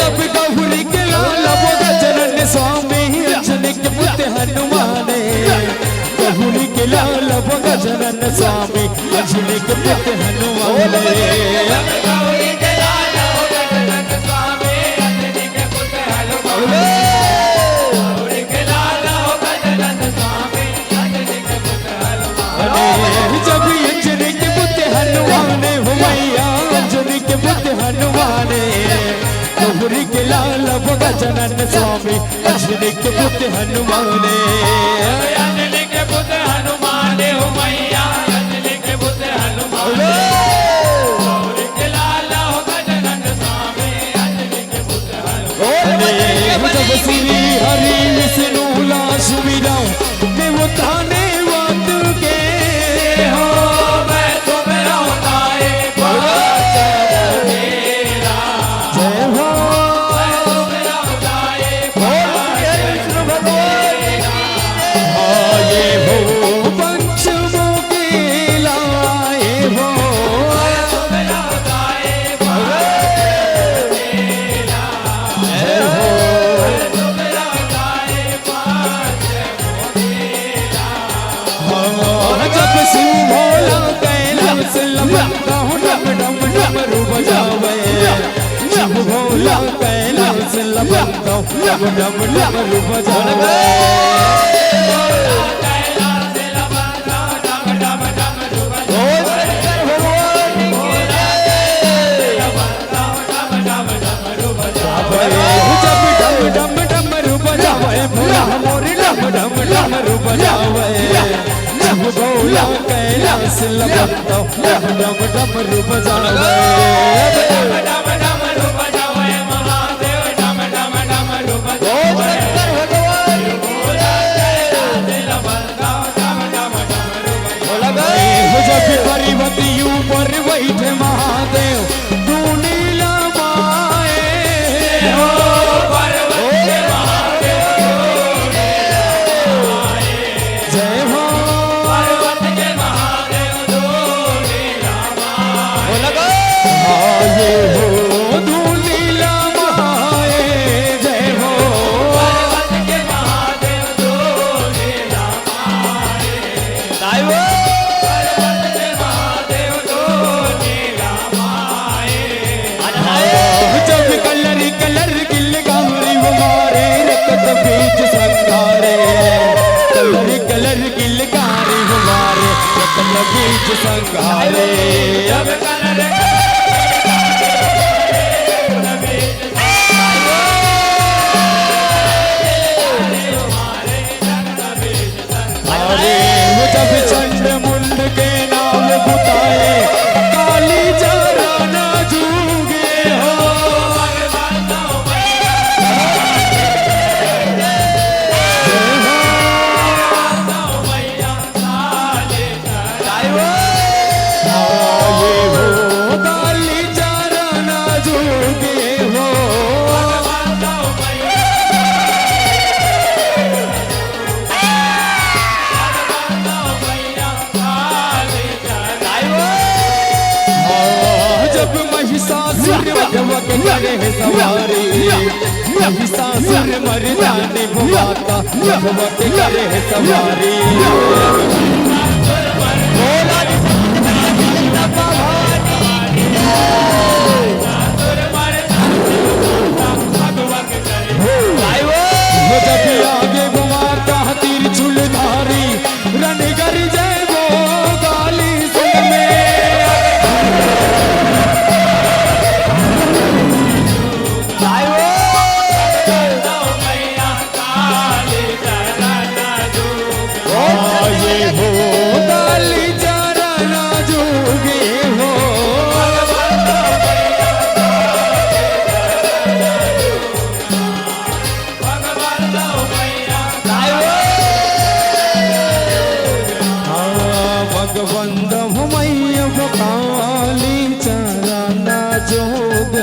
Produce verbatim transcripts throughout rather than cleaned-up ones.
अब गौरी के लाल वो गजानन स्वामी, अंजनी के पुत्र हनुमान। गौरी के लाल वो गजानन स्वामी, अंजनी के पुत्र हनुमान। जब अंजनी के पुत्र हनुमान हो मैया, अंजनी के पुत्र हनुमान। गौरी के लाल वो गजानन स्वामी, अंजनी के पुत्र हनुमान। अंजनी के पुत्र हनुमान हो मैया, अंजनी के पुत्र हनुमान। गौरी के लाल हो गजानन स्वामी, अंजनी के पुत्र हनुमान। जब श्री हरि विष्णु ला सुमिरौं, मैं वो ताने वात के हो। मैं सुमिरौं ताए पाँच तेरा। जय हो। मैं सुमिरौं ताए पाँच तेरा। आए हो पंचमुखी लाए हो। मैं सुमिरौं ताए पाँच तेरा। जय हो। जब शिव भोला कैलाश लपकता हूँ, डम डम डमरू बजावे। शिव भोला कैलाश लपकता हूँ, डम डम डमरू बजावे। जब डम डम डमरू बजावे, भोला मोरी डम डम डमरू बजावे। जब भोला कैलाश लपकता, डम डम डमरू बजावे। ओ शंकर भगवान। जब पर्वत ऊपर बैठे महादेव, तू नीला माए। जय हो। आए हो तू नीला माए। जय हो। ताई वो। जब कलर कलर किलकारी वो मारे, रक्त बीज संघारे। कलर कलर किलकारी वो मारे, रक्त बीज संघारे। जब कलर अरे वो जब चंड मुंड के नाम बुताए, काली जरा ना जूगे हो। आए हो काली जरा ना जूगे हो। जब महिषासुर वध वध करे है सवारी, महिषासुर मर्दानी वो माता वध वध करे है सवारी। वो जब आगे वो मारता है तीर चूलधारी, रण गरजे वो काली संग में। आए हो काली जरा ना जूगे हो। भगवंत हो मैया वो काली चरण जोग।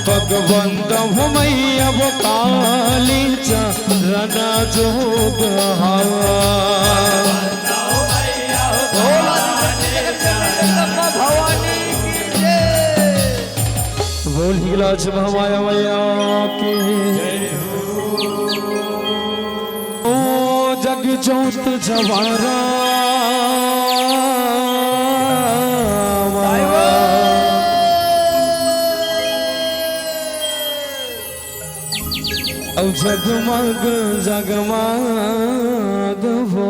भगवंत हो मैया वो काली चरण जोग। भवानी की जय। बोल हिंगलाज महामाया मैया की। ओ जग जोत जवारा। अउ जगमग जगमग हो।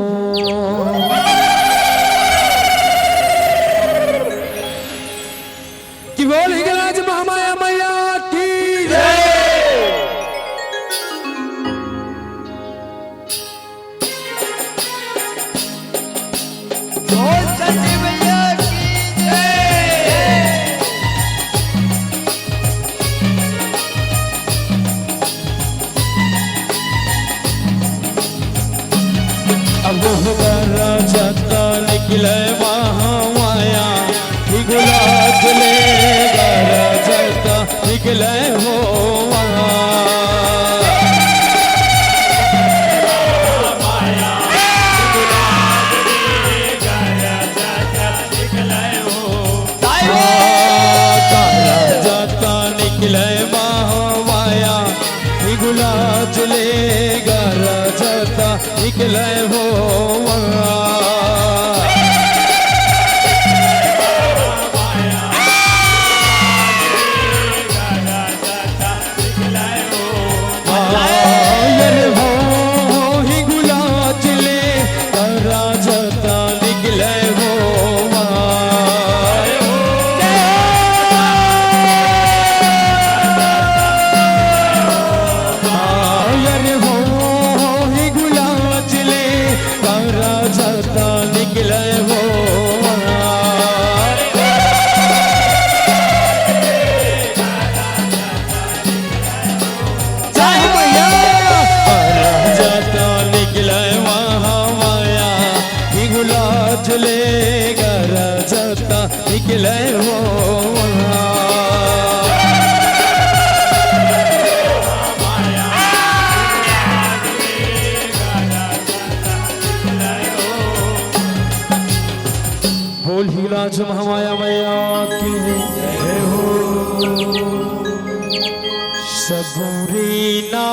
कि बोल हिंगलाज महामाया मैया की जय। बोल छठी मैया की जय। अब वो गरजता निकले महामाया, हिंगलाज ले गरजता निकले हो वहाँ। गरजता निकले महामाया, हिंगलाज ले गरजता निकले हो वहाँ। आयल हो हिंगलाज ले गरजता निकले हो वहाँ। आयल हो हिंगलाज ले गरजता निकले हो वहाँ। जय मैया। गरजता निकले महामाया, हिंगलाज ले गरजता निकले हो वहाँ। बोल हिंगलाज महामाया मैया की जय हो। सबुरी ना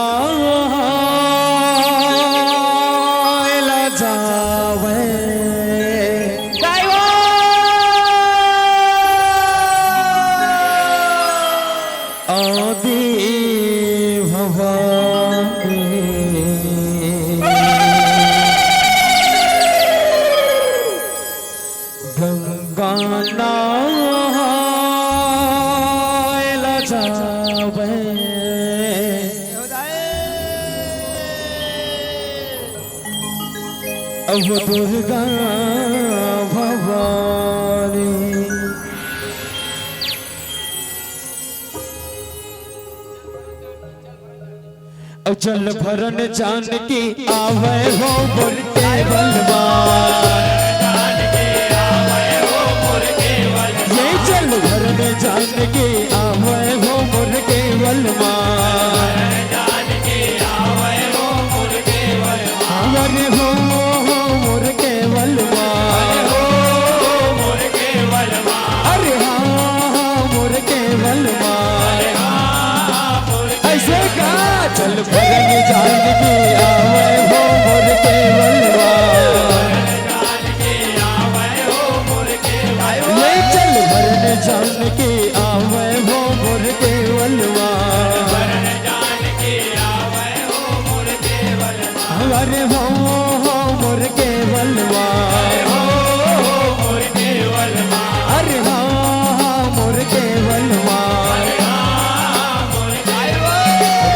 एला जावे। आदि भवानी। गंगा नहाय ला जावे। अब दुर्गा भवानी। जल भरन जानकी आवे हो मोर केवल माँ। ये जल भरन जानकी आवे हो मोर केवल माँ। अरे हो, हो मोर केवल माँ। अरे हाँ, हाँ मोर केवल माँ। ऐसे का जल भरन जानकी आवे हो मोर केवल माँ। ये जल भरन जानकी आवे हो मोर केवल माँ। अरे हो, हो मोर केवल माँ। अरे हाँ, हाँ मोर केवल माँ।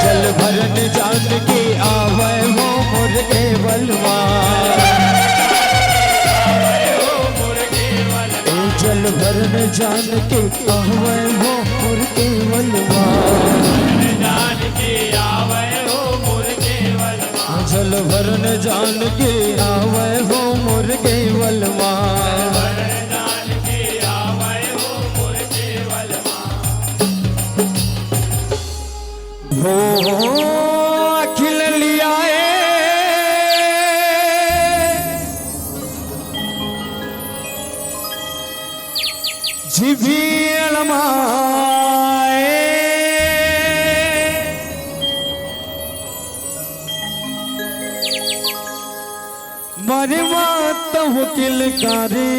जल भरन जानकी आवे हो मोर केवल माँ। जल भरन जानकी आवे हो मोर केवल माँ। जल भरन जानकी आवे हो मोर केवल माँ। हो अखिल लियाए। पियल माए, मरे मातहु किलकारी।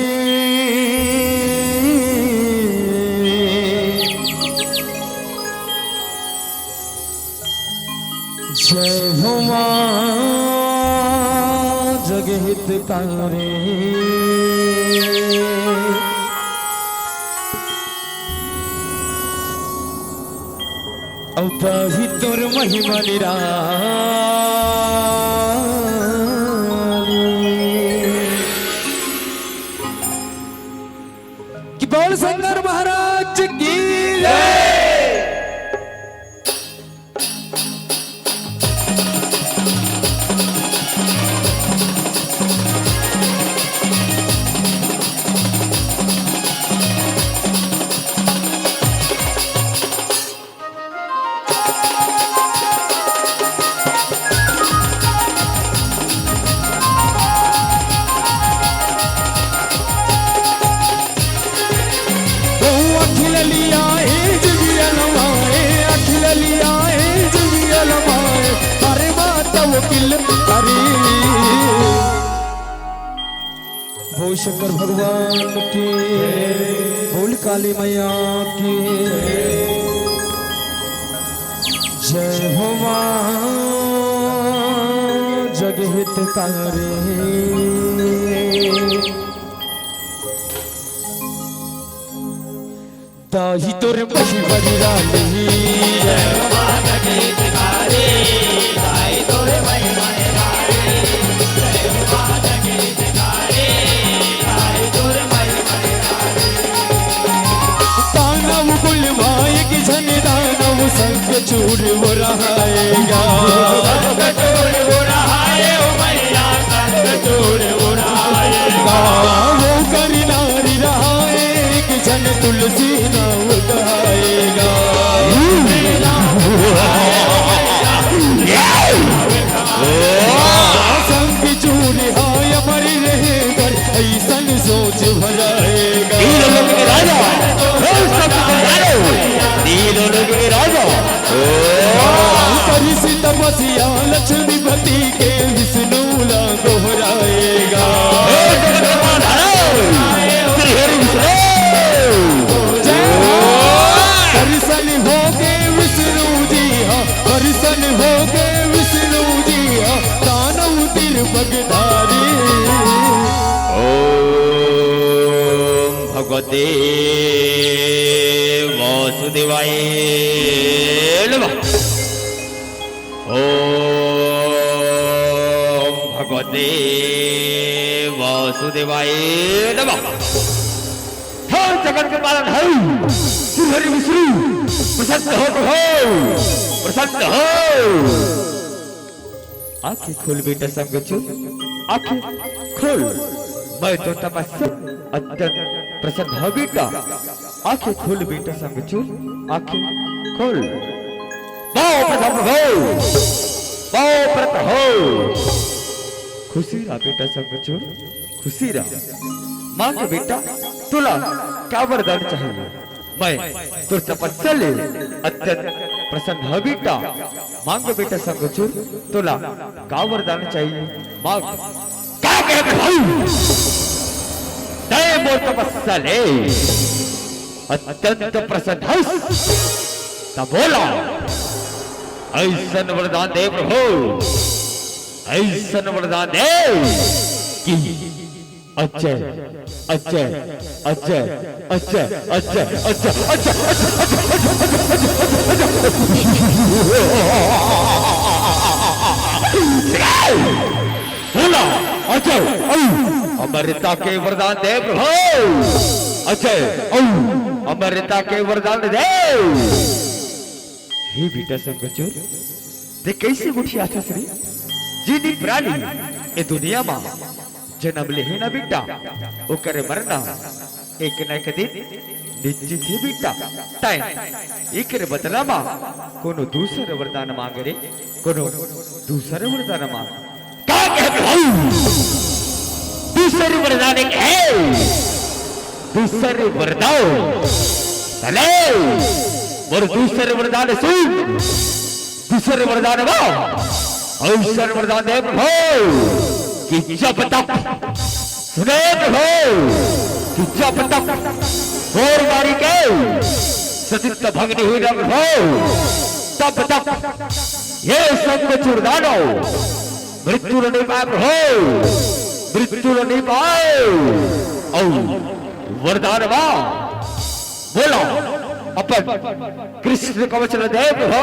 जय हो माँ जगहितकारी। अउ ताही तोर महिमा निराली। कि बोल शंकर महाराज की जय। ओ अखिल लिया ए जिबिया लमाए, अखिल लिया ए जिबिया लमाए, अरे माता वकील, अरे। बोल शंकर भगवान की, बोल काली मैया की। जय हो माँ जगहितकारी। ताही तोर बही बड़ी रानी। दानव कुल माय के झन दानव संग चूर वो रहाएगा। वो करी नारी रहाए, एक झन तुलसी नाव गाएगा। संग चूर हाय अमर रहे बर, ऐसन सोच भराएगा। तीनों लोक के राजा, हे सब के राजा, तीनों लोक के राजा। ओ। करिस तपस्या लक्ष्मीपति के विष्णु ला दोहराएगा। हे जगत के पालनहार, श्री हरि विष्णु। जय हो। दर्शन हो गए विष्णु जी, हाँ, दर्शन हो गए विष्णु जी, हाँ, दानव तिर बगधारी। ओम भगवते वासुदेवाय नमः। ओम भगवते वासुदेवाय नमः। हे जगत के पालनहार, श्री हरि विष्णु, प्रसन्न हो प्रभु, प्रसन्न हो। आंखें खोल बेटा संगचूर, आंखें खोल। मैं तो तपस्या अत्यंत प्रसन्न हो बेटा। आंखें खोल बेटा संगचूर, आंखें खोल। पाँव प्रथम हो, पाँव प्रत हो। खुशी रहा बेटा संगचूर, खुशी रहा। मांग बेटा, तोला का वरदान चाहिए? मैं तोर तपस्या ले अत्यंत प्रसन्न हंव बेटा। मांग बेटा संगचूर, तोला का वरदान चाहिए? मांग। का कहे प्रभु? तैं मोर तपस्या ले अत्यंत प्रसन्न हस। त बोला, ऐसन वरदान दे प्रभु, ऐसन वरदान दे कि अजय, अजय, अजय, अजय, अजय, अजय, अजय, अजय, अजय, अजय, अजय, अजय। बोला, अजय, औ अमरता के वरदान दे प्रभु। अजय, औ अमरता के वरदान दे। हे बेटा संगचूर, तैं कइसे गोठियाथस रे? जेन प्राणी ए दुनिया म जनम लेहे ना बेटा, ओकर मरना एक न एक दिन निश्चित हे बेटा। तैं एकर बदला म कोनो दूसर वरदान मांग रे, कोनो दूसर वरदान मांग। का कहे प्रभु? दूसर वरदान एक हे। दूसर वरदान। अले, मोर दूसर वरदान सुन। दूसर वरदान बा। अउ दूसर वरदान दे प्रभु कि जब तक, सुने प्रभु, कि जब तक मोर नारी के सतीत्व भंग नहीं होय प्रभु, तब तक ये संग चूरदानो मृत्यु ल नहीं पाय प्रभु, मृत्यु ल नहीं पाय। अउ वरदान बा, बोलो अपन कृष्ण कवच ल दे प्रभु,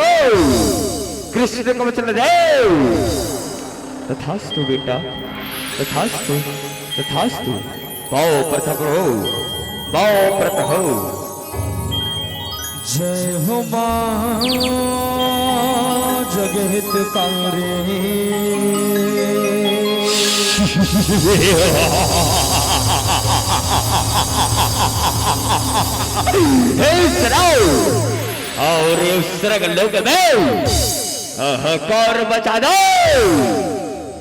कृष्ण कवच ल दे। तथास्तु बेटा, तथास्तु, तथास्तु। पाओ प्रत हो, पाओ प्रत हो। जय हो माँ जगहितकारी। हे सुनाओ, अउ ये सरग लोक में हाहाकार मचा दो।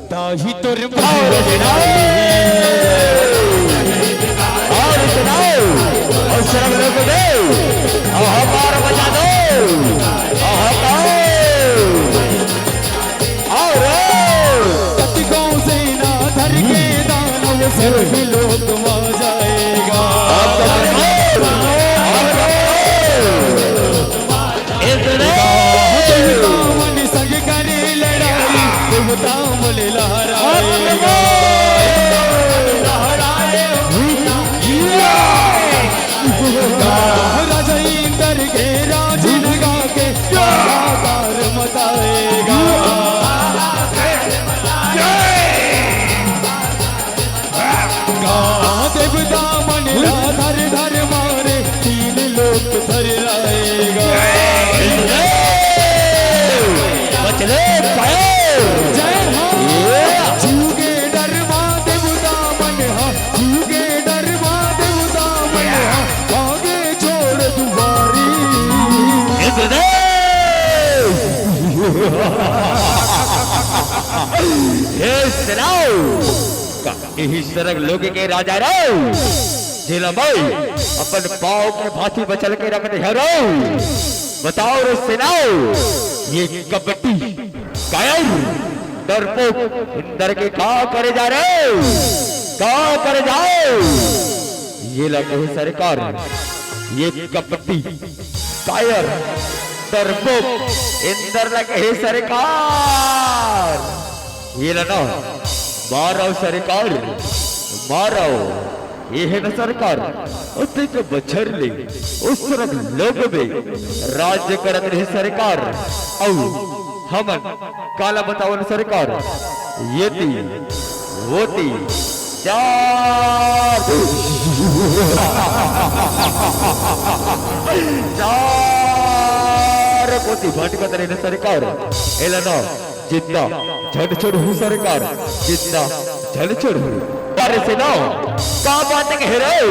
ताही तोर अउ सुनाओ, अउ सुनाओ, अउ सरग लोक में हाहाकार मचा दो। हाहाकार। अउ कति गाँव सेना धर के दानव सरग लोक मा जाएगा। आपका प्रणाम। आपका प्रणाम। इतने देवता मन संग करे लड़ाई, देवता मन लहराए। राजा इंद्र के राज लगा के हाहाकार मचाएगा। गा देवता मन ला धर धर मारे, तीन लोक थर्राएगा। बचले पायो। जय हो। ये। जीव के डर मा देवता मन हा, जीव के डर मा देवता मन हा, भागे छोड़ दुआरी। इंद्रदेव। हे सुनाओ, का एही सरग लोक के राजा रहो, जेला मैं अपन पाँव के भांति बचल के रख दे हरव। बताओ रे सेनाओ, ये कपटी, कायर, डरपोक इंदर के का करे जा रहे? का करे जाओ? ये ला कहे सरकार, ये कपटी, कायर, डरपोक इंदर ला कहे सरकार। ये ला ना मारव सरकार, मारव। ये हे न सरकार, अतेक बछर ले ओ सरग लोक में राज्य करत रहे सरकार। अउ हमन काला बतावन सरकार, ये ती, वो ती, चार, चार कोती भटकत रहे न सरकार। एला ना जिंदा झन छोड़हूं सरकार, जिंदा झन छोड़हूं। अरे सेना, का बात कहे रहे?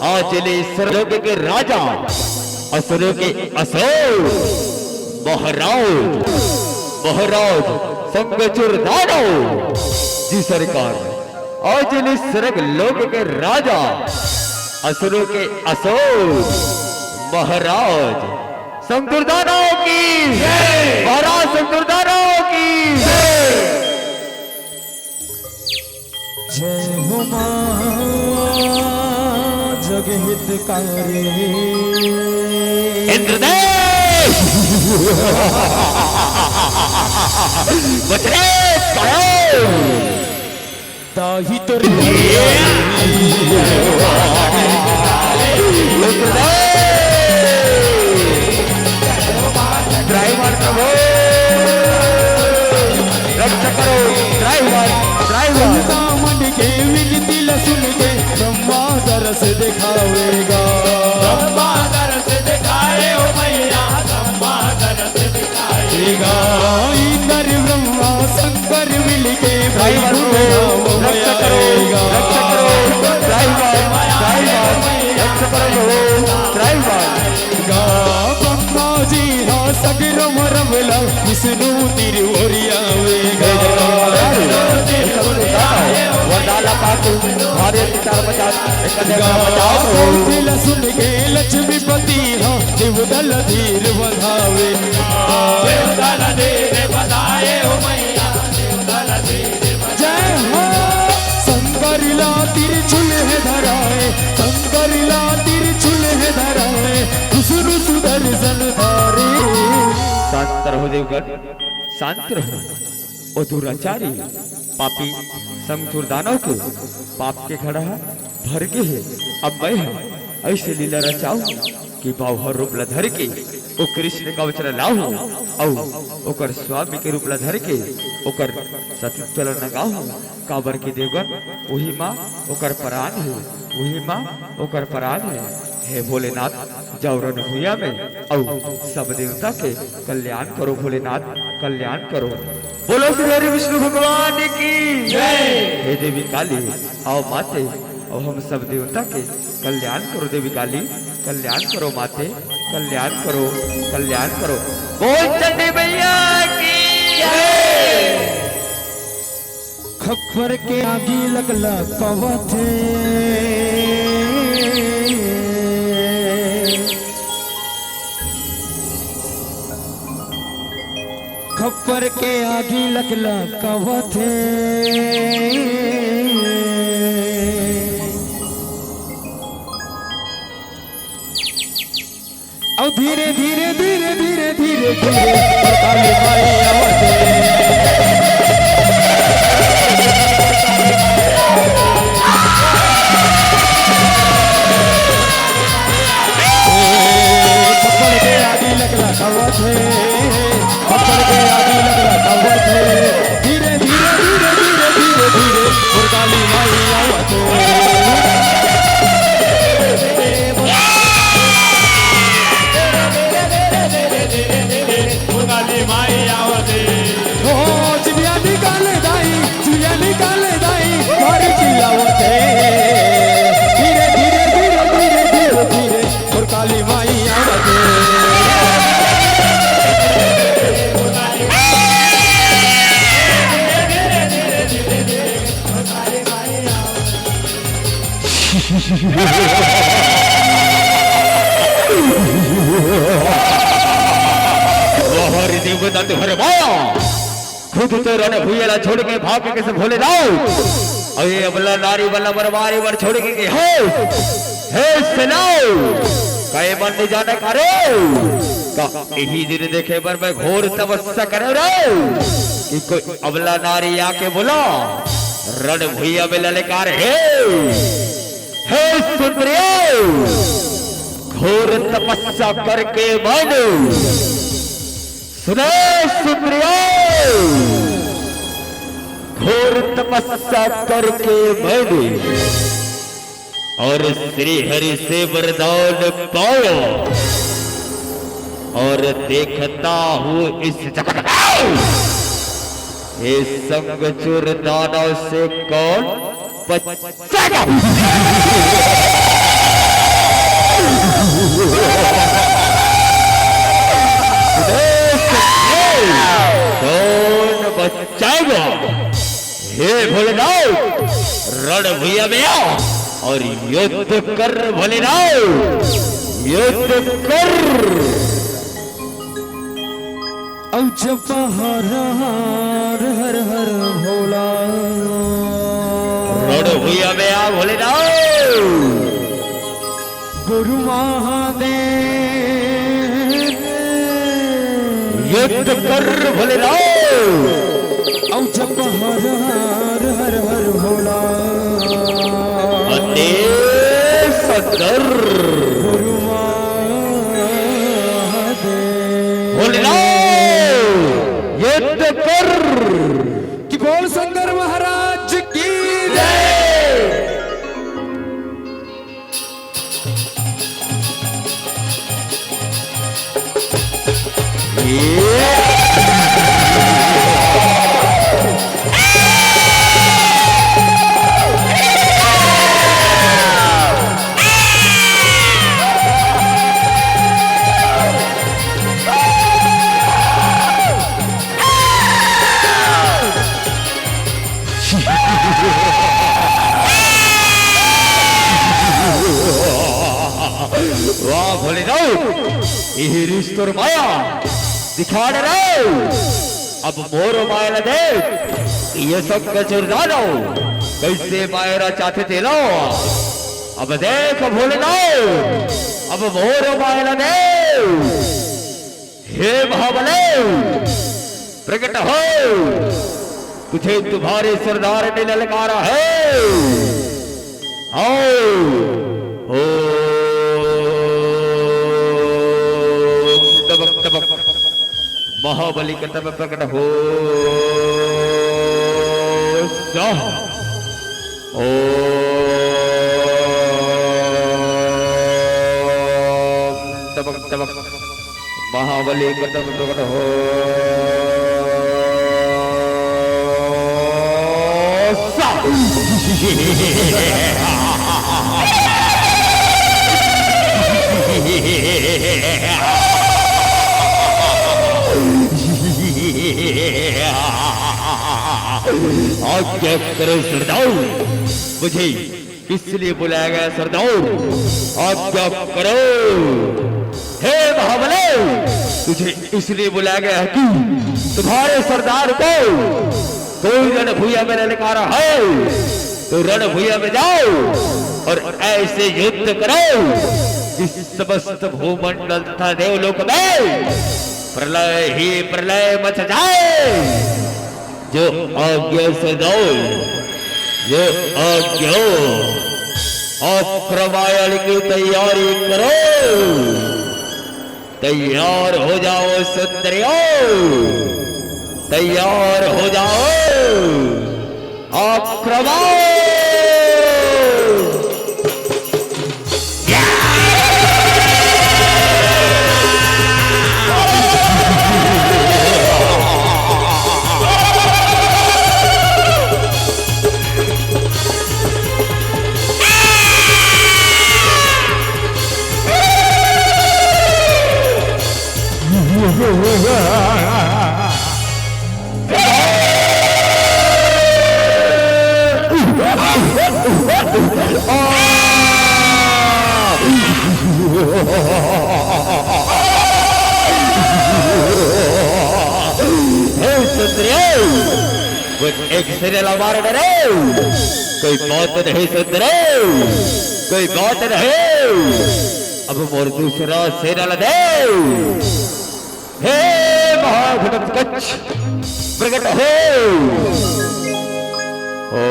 आज ले सरलोक के राजा, असुरों के असुर, महाराज, महाराज संग चूर दानव जी सरकार, आज ले सरग लोक के राजा, असुरों के असुर, महाराज संग चूर दानव की जय। महाराज संग चूर दानव की जय। जय हो माँ जगहितकारी। इंद्रदेव। बचले पायो। ताही तोर इंद्रदेव। त्राहिमाम प्रभु, रक्षा करो, त्राहिमाम, त्राहिमाम। ब्रह्मा मन के विनती ला सुन के ब्रह्मा दरस दिखावेगा। ब्रह्मा दरस दिखाए ओ मैया, ब्रह्मा दरस दिखाएगा। इंद्र ब्रह्मा शंकर मिलके त्राहिमाम प्रभु, रक्षा करो, रक्षा करो, त्राहिमाम, त्राहिमाम, रक्षा करो प्रभु, त्राहिमाम। गा ब्रह्मा जी हा सगरो मरम ला विष्णु तिर ओरियावेगा। वरदान ला पाके हमारे चार पचास, एक हजार पचास। गाँव कोठी ला सुन के लक्ष्मीपति ह, देवता ला धीर बंधावे। देवता ला धीर बंधाए हो मैया, देवता ला धीर बंधाए। जय हो। शंकर ला त्रिशूल हे धराए, शंकर ला त्रिशूल हे धराए, विष्णु सुदर्शन धारे। शांत रहो देवगण, शांत रहो। ओ दुराचारी, पापी, संग दुर्दानव के पाप के घड़ा ह भर गे हे। अब मैं ह अइसे लीला रचाहूँ कि बाहर रूप ला धर के ओ कृष्ण कवच ला लाहूँ, अउ ओकर स्वामी के रूप ला धर के ओकर सतीत्व ला नंगाहूँ। काबर के देवगन, उही माँ ओकर प्राण हे, उही माँ ओकर प्राण हे। हे भोलेनाथ, जाओ रण भुइयाँ में अउ सब देवता के कल्याण करो भोलेनाथ, कल्याण करो। बोलो श्री हरि विष्णु भगवान की जय। हे देवी काली, आओ माते, अउ हम सब देवता के कल्याण करो देवी काली, कल्याण करो माते, कल्याण करो, कल्याण करो। बोल चंडी मैया की जय। खप्पर के आगी लकलकावत हे। खप्पर के आगी लकलकावत हे। अउ धीरे, धीरे, धीरे, धीरे, धीरे, धीरे, काली माई आवत हे। पकड़ के आगी लकलकावत हे, पकड़ के आगी लकलकावत हे। धीरे, धीरे, धीरे, धीरे, धीरे, धीरे, काली माई आवत हे। काली माई आवत हे। ओ, जिभिया निकाल दाई, जिभिया निकाल दाई, भारी चिल्लावत हे। धीरे, धीरे, धीरे, धीरे, धीरे, धीरे, मोर काली माई आवत हे। वाह रे देवता, तुहर माया। खुद तो रण भुइयां ला छोड़ के भाग के कइसे भोले दाऊ। अउ ये अबला नारी वाला बरबारी बर छोड़ के गे हे। हे सेनाओ, का ये मन नइ जाने का रे? का इही दिन देखे बर मैं घोर तपस्या करे रे? कि कोई अबला नारी आके बोला, रण भुइयां में ललकार हे। हे सुंदरियो, घोर तपस्या करके मैंने, सुने सुंदरियो, घोर तपस्या करके मैंने और श्री हरि से वरदान पाया और देखता हूँ इस जगत में ये संग चूर दानव से कौन बचाएगा? कौन बचाएगा? हे भोलेनाथ, रण भुइयां में आ और युद्ध कर भोलेनाथ, युद्ध कर। अउ जप हर हर हर हर भोला। रण भुइयां में आ भोलेनाथ। गुरु महादेव। युद्ध कर भोलेनाथ। अउ जप हर हर हर हर भोला। अते सदर। गुरु महादेव। भोलेनाथ, युद्ध कर। कि बोल शंकर महाराज की जय। इही रिस तोर माया दिखा डरे। अब मोर माया ल देख, ये सब कचुर जानो, कैसे माया चाहथे तेला। अब देख भोलेनाथ, अब मोर माया ल देख। हे महाबले, प्रकट हो, तुझे तुम्हारे सरदार ने ललकारा है। आओ। ओम तबक तबक महाबली कटम प्रकट हो। स्वाहा। ओम तबक तबक महाबली कटम प्रकट हो। स्वाहा। आज्ञा करो सरदार, मुझे किस लिए बुलाया गया सरदार? आज्ञा करो। हे महाबले, तुझे इसलिए बुलाया गया है कि तुम्हारे सरदार को कोई रणभूया में ललकारा है, तो रणभूया में जाओ और ऐसे युद्ध करो कि समस्त भूमंडल तथा देवलोक में प्रलय ही प्रलय मच जाए। जो आज्ञा सरदार, जो आज्ञा। आक्रमण की तैयारी करो, तैयार हो जाओ सुंदरियों, तैयार हो जाओ। आक्रमण। हे सुंदरियो, वो एक सिरे ला मार डरे, कोई मौत नहीं सुंदरियो, कोई मौत नहीं। अब मोर दूसरा सेना ला दे। हे महाघटोत्कच, प्रकट हो। ओ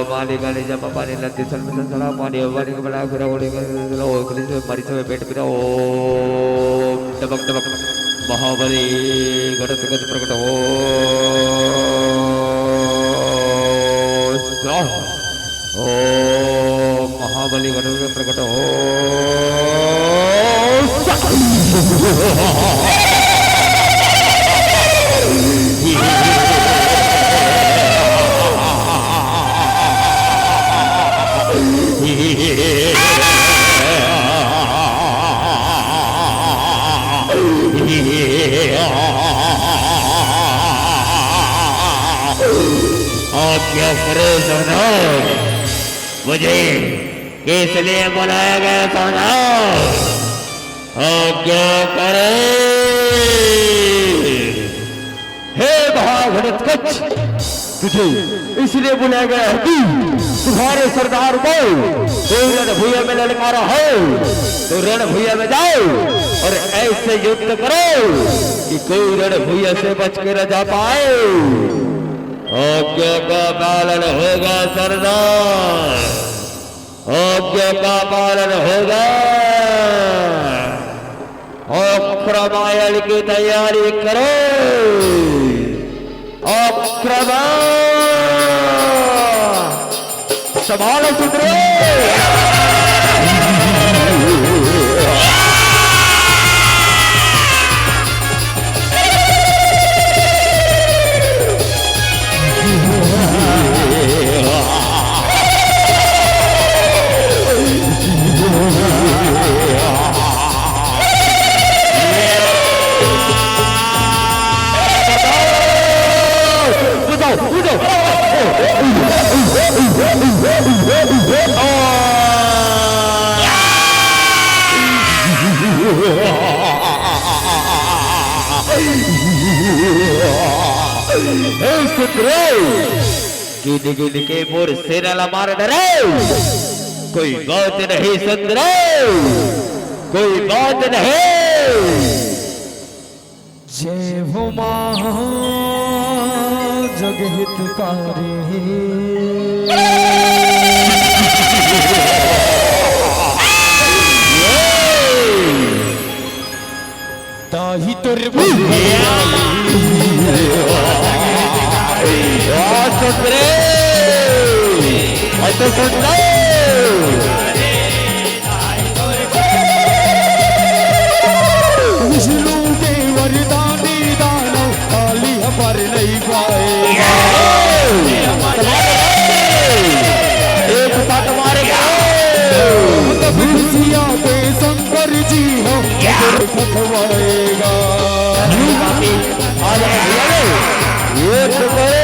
माली गाली जमा पानी लद्दी सल में संसला पानी ओ पानी के बना फिरा ओड़ी कर लो ओकली से मरी से पेट पिरा। ओ टबक टबक महाबली घटोत्कच प्रकट हो। स्वाहा। ओम महाबली घटोत्कच प्रकट हो। आज्ञा करो सरदार, मुझे किस लिए बुलाया गया सरदार? आज्ञा करो। हे महाघटोत्कच, तुझे इसलिए बुलाया गया है कि तुम्हारे सरदार को कोई रणभूया में ललकारा है, तो रणभूया में जाओ और ऐसे युद्ध करो कि कोई रणभूया से बच के न जा पाए। आज्ञा का पालन होगा सरदार, आज्ञा का पालन होगा। आक्रमण की तैयारी करो, आक्रमण। संभालो सुंदरे। हे सुतरे, गिन गिन के मोर सेना ला मार डरे। कोई बात नहीं सुतरे, कोई बात नहीं। जय हो माँ जगहितकारी। ताही तोर भैया। विष्णु के वरदानी दानव, काली हमार नहीं पाए। एक साथ मारेगा। तब सिया पे शंकर जी हो, खतवाएगा। ये तो करे।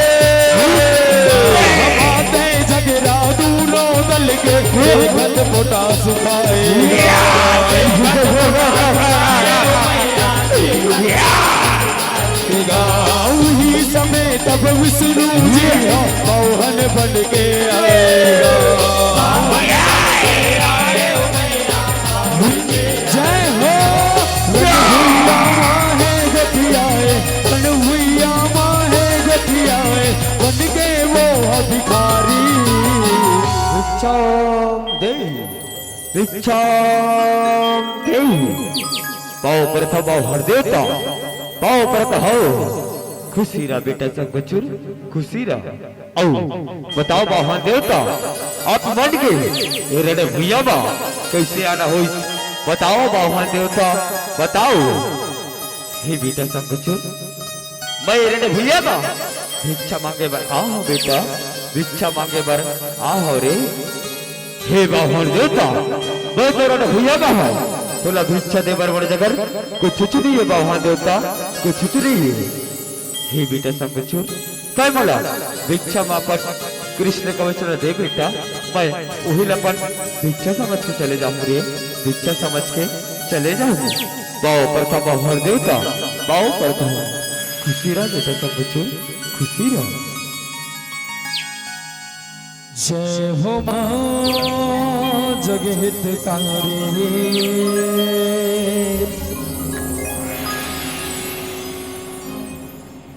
बातें झगड़ा दूनों दल के, ये खत मोटा सुखाएगा। गाँव ही समय तब विष्णु जी हो, मोहन बन के आएगा। जय हो। रघुवीरा माहे गठियाए, रघुवीरा माहे गठियाए, बन के वो अधिकारी। भिक्षाम देहि, भिक्षाम देहि। पाँव परत हँव हर देवता, पाँव परत हँव। खुशी रह बेटा संगचूर, खुशी रह। अउ बताओ बाहन देवता, आप मन के ए रड़े भुइयाँ मा कइसे आना होइस? बताओ बाहन देवता, बताओ। हे बेटा संगचूर, मैं ए रड़े भुइयाँ मा भिक्षा मांगे बर आ हँव बेटा, भिक्षा मांगे बर आ हँव रे। हे बाहन देवता, मैं तो रड़े भुइयाँ मा हँव, तोला भिक्षा दे बर मोर जगर कुछुच नइ हे बाहन देवता, कुछुच नइ हे। हे बेटा संगचूर, तैं मोला भिक्षा म अपन कृष्ण कवच ल दे बेटा, मैं उही ल अपन भिक्षा समझ के चले जाहूँ रे, भिक्षा समझ के चले जाहूँ। पाँव परत हँव हर देवता, पाँव परत हँव। खुशी रह बेटा संगचूर, खुशी रह। जय हो माँ जगहितकारी।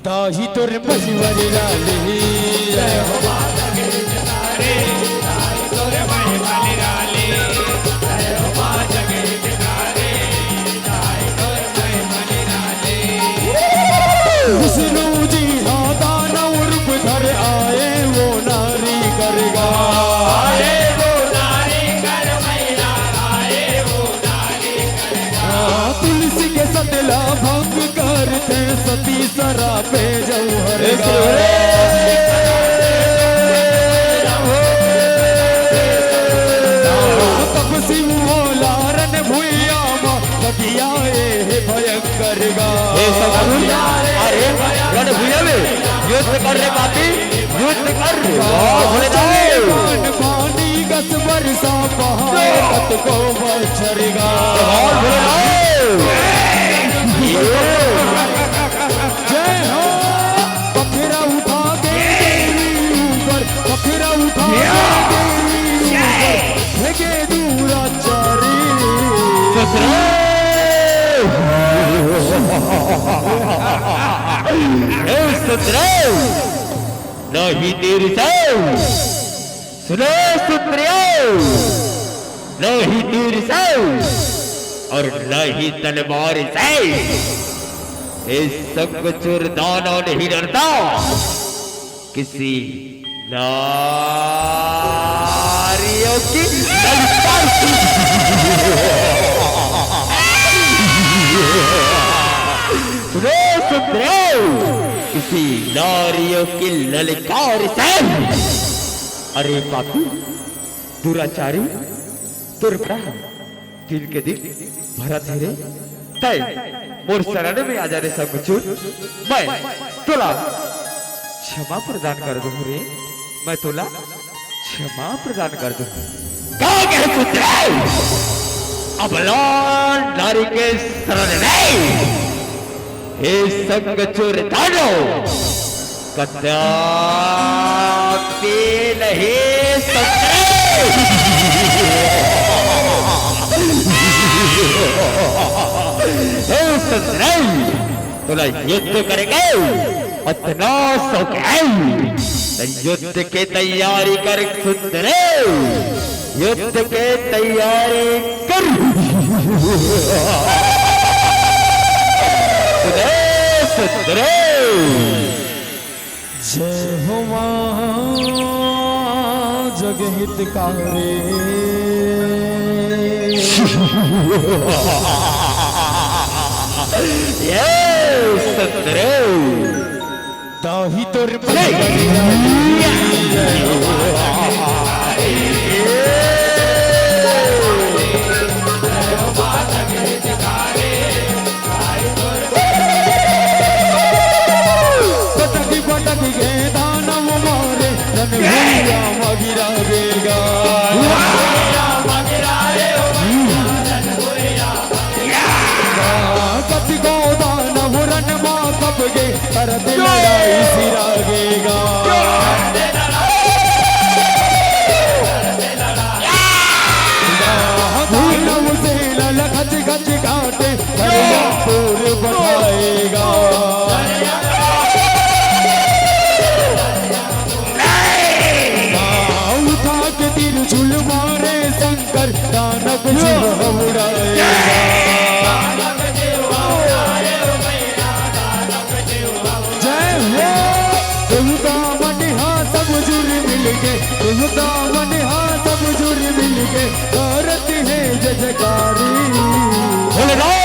ताही तोर महिमा निराली। जय हो माँ जगहितकारी, ताही तोर महिमा निराली। जय हो माँ जगहितकारी, ताही तोर महिमा निराली। विष्णु जी हा दानव रूप धर आए, वो नारी करगा। आए वो नारी कर मैया, आए वो नारी करगा। हाँ, तुलसी के सतला भंग करथे, सती सरापे जौहर। तपसी मोला रन भुइया मा बगिया ए हे भयंकर गा। हे ससुर, अरे रन भुइया में युद्ध कर रे पापी, युद्ध कर रे। वाह भोले बाबा। पानी गस बरसा पहाड़ कतको बछर गा। वाह भोले बाबा। जय हो। पखरा उठा के देवी ऊपर, पखरा उठा के देवी ऊपर, फेंके दूराचारी। ए सुतराव, नहीं तेरी साव। सुनो सुंदरियो, नहीं तीर से और नहीं तलवार से। इस संगचूर दानव नहीं डरता किसी नारियों की ललकार से। सुनो सुंदरियो, किसी नारियों की ललकार से। अरे पापी, दुराचारी, तोर बड़ा दिन के दिन भरत हे रे। तै मोर शरण में आ जा रे संगचूर, मैं तोला क्षमा प्रदान कर दूँ रे, मैं तोला क्षमा प्रदान कर दूँ। का कहे सुतराव? अबला नारी के शरण में, हे संग चोर दानव, कदापि नहीं संतरे। हे संतरे, तोला युद्ध करेंगे, अतना शौक है, त युद्ध के तैयारी कर सुंदरे, युद्ध के तैयारी कर। सुंदरे, सुंदरे। जय हो माँ जग हितकारी। ये सुंदरे। दाही तोर पटकी पटकी के दानव मारे, तन भुइया मा गिरा देगा। कतिको दानव रन मा कपगे, करत लड़ाई सिरागेगा। दानव सेना ल खच खच काटे, हरियमपुर बठाएगा। उठा के त्रिशूल मारे शंकर, दानव जीव उड़ाएगा। जय हो। देवता मन हा सब जुड़ मिल के, देवता मन हा सब जुड़ मिल के, करत हे जय जयकारी। भोलेनाथ।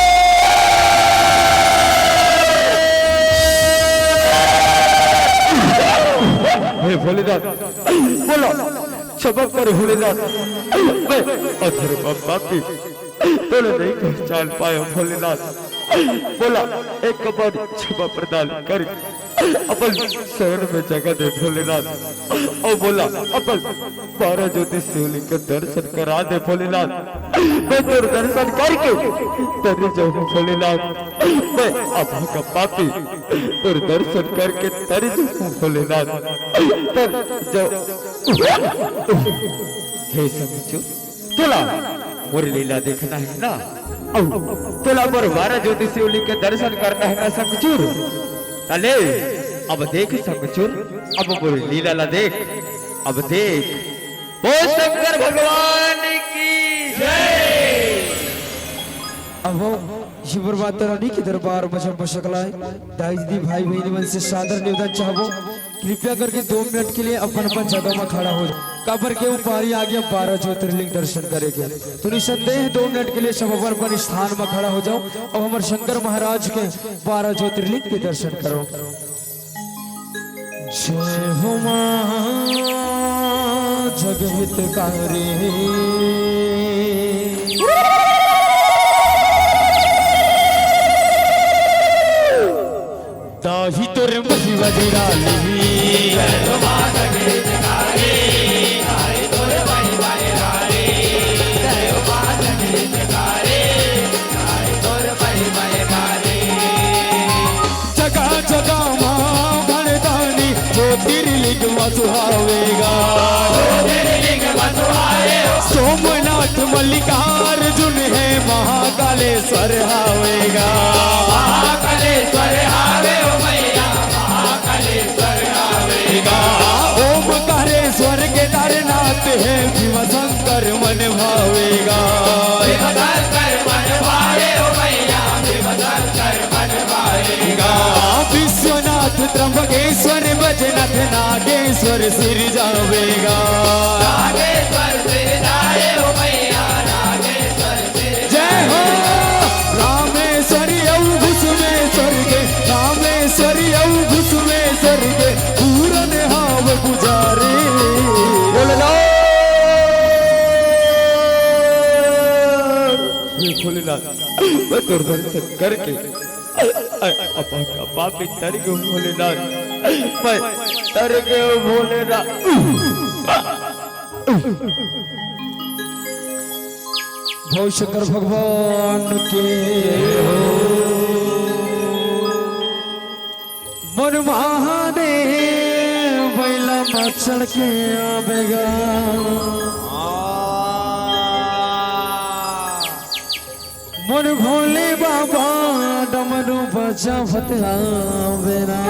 हे भोलेनाथ, बोला, क्षमा कर भोलेनाथ, मैं अधर्म पापी तोला नहीं पहचान पायो भोलेनाथ। बोला, एक बार क्षमा प्रदान कर, अपन शरण में जगह दे भोलेनाथ। और बोला, अपन बारह ज्योति शिवलिंग के दर्शन करा दे भोलेनाथ। मैं तोर दर्शन करके तरी जाऊँ भोलेनाथ। मैं अभागा पापी तोर दर्शन करके तरी जाऊँ भोलेनाथ। तर जाऊँ। हे समझो। तोला मोर लीला देखना है ना? अउ तोला मोर बारह ज्योति शिवलिंग के दर्शन करना है ना, शंखचूड़? त ले, अब देख शंखचूड़, अब मोर लीला ला देख। अब देख, बोल शंकर भगवान की जय। अब हम शिव प्रभात रानी के दरबार में जब बसकलाए, दाई दीदी, भाई बहिनी मन से सादर निवेदन चाहबो, कृपया करके दो मिनट के लिए अपन अपन जगह में खड़ा हो जाओ। काबर के वो पारी आगे अब बारह ज्योतिर्लिंग दर्शन करेंगे, तो निसंदेह दो मिनट के लिए सब अपन अपन स्थान में खड़ा हो जाओ। अब हमारे शंकर महाराज के बारह ज्योतिर्लिंग के दर्शन करो। जय हो माँ जगहितकारी। ताही तोर महिमा निराली। जगा जगा माँ भरदानी ज्योतिर्लिंग मा सुहावेगा। सोमनाथ मल्लिकार्जुन हे महाकालेश्वर हावेगा। महाकालेश्वर हावे ओ मैया, महाकालेश्वर हावेगा। ओमकारेश्वर केदारनाथ हे भीम शंकर मन भावेगा। भीम शंकर मन भावे ओ मैया, भीम शंकर मन भावेगा। विश्वनाथ त्र्यंबकेश्वर बजनाथ नागेश्वर सिर जावेगा। नागेश्वर सिर जाए ओ मैया, नागेश्वर सिर जय हो। रामेश्वरी अउ घुसमेश्वर के, रामेश्वरी अउ घुसमेश्वर के, पूरन हाव पुजारी। भोलेनाथ, हे भोलेनाथ, मैं तोर दर्शन करके अ-, अ-, अभागा पापी तर गयो भोलेनाथ, मैं तर गयो भोलेनाथ। भोलेशंकर भगवान के। मोर महादेव बइला म चढ़ के आबे गा। मोर भोले बाबा डमरू बजावत आबे ना।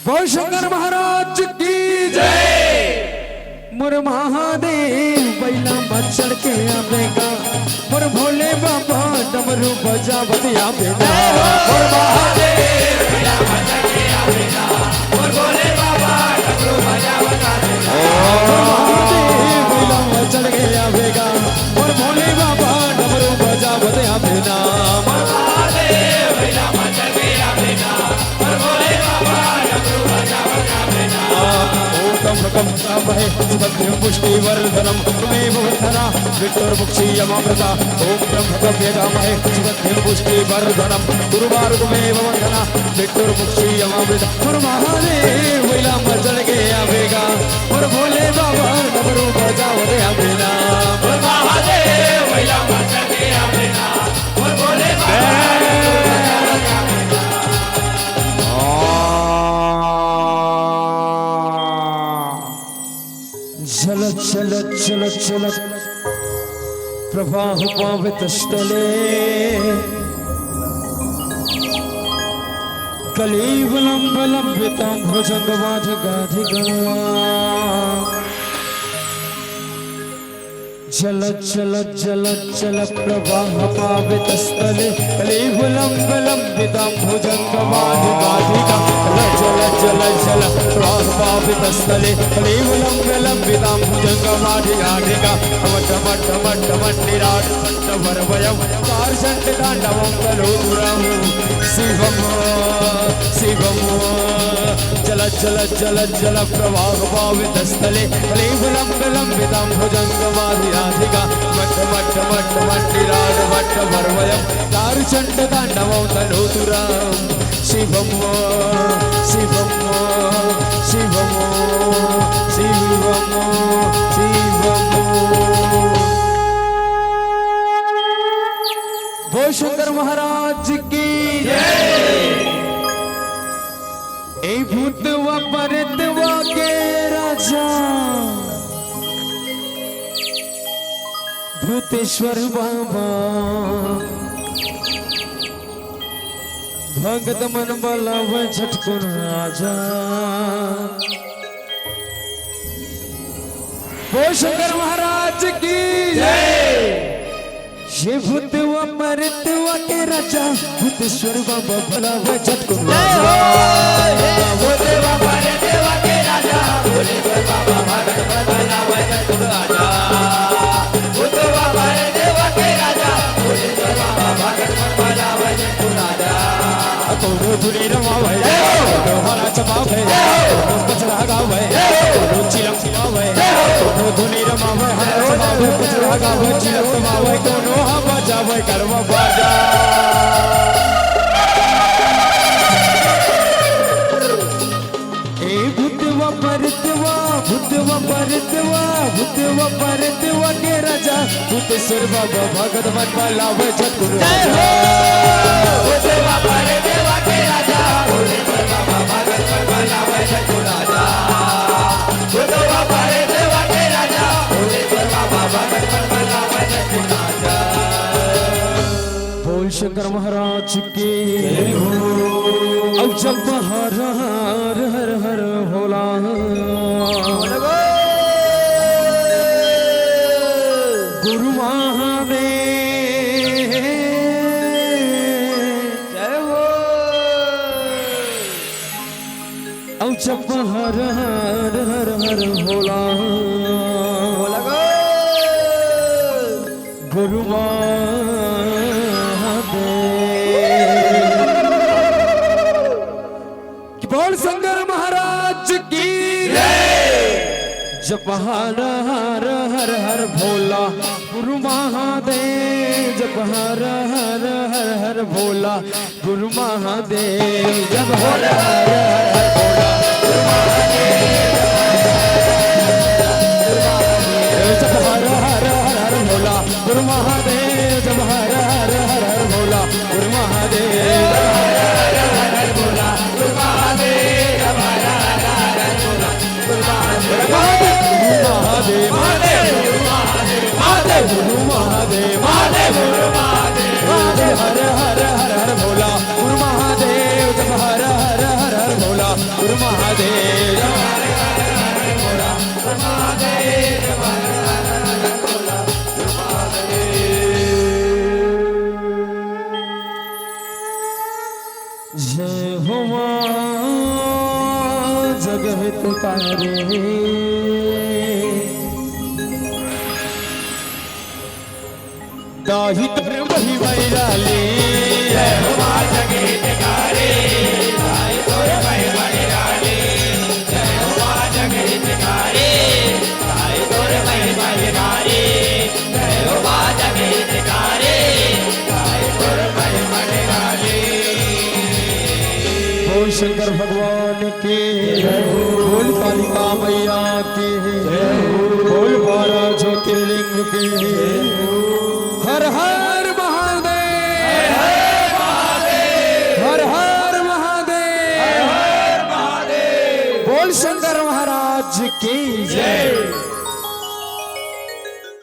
भोलेशंकर महाराज की जय। मोर महादेव बइला म चढ़ के आबे गा। मोर भोले बाबा डमरू बजावत आबे गा। मोर महादेव बइला म चढ़ के आबे गा। मोर भोले बाबा डमरू बजावत आबे गा। मोर महादेव बइला म चढ़ के आबे गा। मोर भोले बाबा डमरू बजावत आबे ना। मोर महादेव बइला म चढ़ के आबे ना। मोर भोले बाबा डमरू बजावत आबे ना। ओम तं फकं फकामहे सुगंधिं पुष्टिवर्धनम्। त्वमेव वन्दना मृत्युर्मुक्षीयमामृता। ओम तं फकं यजामहे सुगंधिं पुष्टिवर्धनम्। गुरुवार त्वमेव वन्दना मृत्युर्मुक्षीयमामृता। मोर महादेव बइला म चढ़ के आबे गा। मोर भोले बाबा डमरू बजावत आबे ना। मोर महादेव बइला म चढ़ के आबे ना। मोर भोले बाबा। जल जल जल जल प्रवाह पावित स्थले कलीवलंब लंबितां भुजंगमाधिगाधिगा। जल जल जल जल प्रवाह पावित स्थले कलीवलंब लंबितां भुजंगमाधिगाधिगा। जल जल जल जल प्रवाह पावित स्थले कलीवलंब लंबितां भुजंगमाधिगाधिगा। मट्ट मट्ट मट्ट मट्टिराट मट्ट वरवयं दारुचंड तांडवं करोतु राहु शिवम शिवम। जल जल जल जल प्रवाह पावित स्थले कलीवलंब लंबितां भुजंगमाधिगाधिगा। मट्ट मट्ट मट्ट मट्टिराट मट्ट वरवयं दारुचंड तांडवं करोतु राहु शिवम शिवम शिवम शिवम शिवम। भोलेशंकर महाराज की जय। ए भूतवा प्रेतवा के राजा भूतेश्वर बाबा, भगत मन बलावे झटकुन आजा। भोलेशंकर महाराज की जय। ये भूतवा प्रेतवा के राजा भूतेश्वर बाबा बलावे झटकुन आजा। कोनो धुनी रमावे, कोनो हारा चमावे, कोनो पचरा गावे, कोनो चिलम चिलावे, कोनो धुनी रमावे, हारा चमावे, पचरा गावे, चिलम चमावे, कोनो हा बजावे गरबा बाजा। ए भूतवा प्रेतवा, भूतवा प्रेतवा, भूतवा प्रेतवा के राजा भूतेश्वर बाबा भगत मन बलावे झटकुन जय हो। भूतवा प्रेतवा के राजा भूतेश्वर बाबा भगत मन बलावे झटकुन आजा। भूतवा प्रेतवा के राजा भूतेश्वर बाबा भगत मन बलावे झटकुन आजा। भोलेशंकर महाराज की। अउ जप हर हर हर हर भोला गुरु महादेव। जय हो। अउ जप हर हर हर हर भोला गुरु महादेव। कि बोल शंकर महाराज की जय। जप हर हर हर हर भोला गुरु महादेव, जप हर हर हर हर भोला गुरु महादेव, जप हर हर हर हर भोला गुरु महादेव, जप हर हर हर हर भोला गुरु महादेव, जप हर हर हर हर भोला गुरु महादेव। महादेव, महादेव, महादेव, गुरु महादेव, महादेव, गुरु महादेव, महादेव, हर हर हर हर भोला, गुरु महादेव, जप हर हर हर हर भोला, गुरु महादेव। जय हो माँ जग हितकारी, दाई तोर महिमा निराली। जय हो माँ जग हितकारी, दाई तोर महिमा निराली। जय हो माँ जग हितकारी, दाई तोर महिमा निराली। जय हो माँ जग हितकारी, दाई तोर महिमा निराली। बोल शंकर भगवान की, बोल कालिका मैया की, बोल बारह ज्योतिर्लिंग की। हर हर महादेव, हर हर महादेव, बोल शंकर महाराज की जय।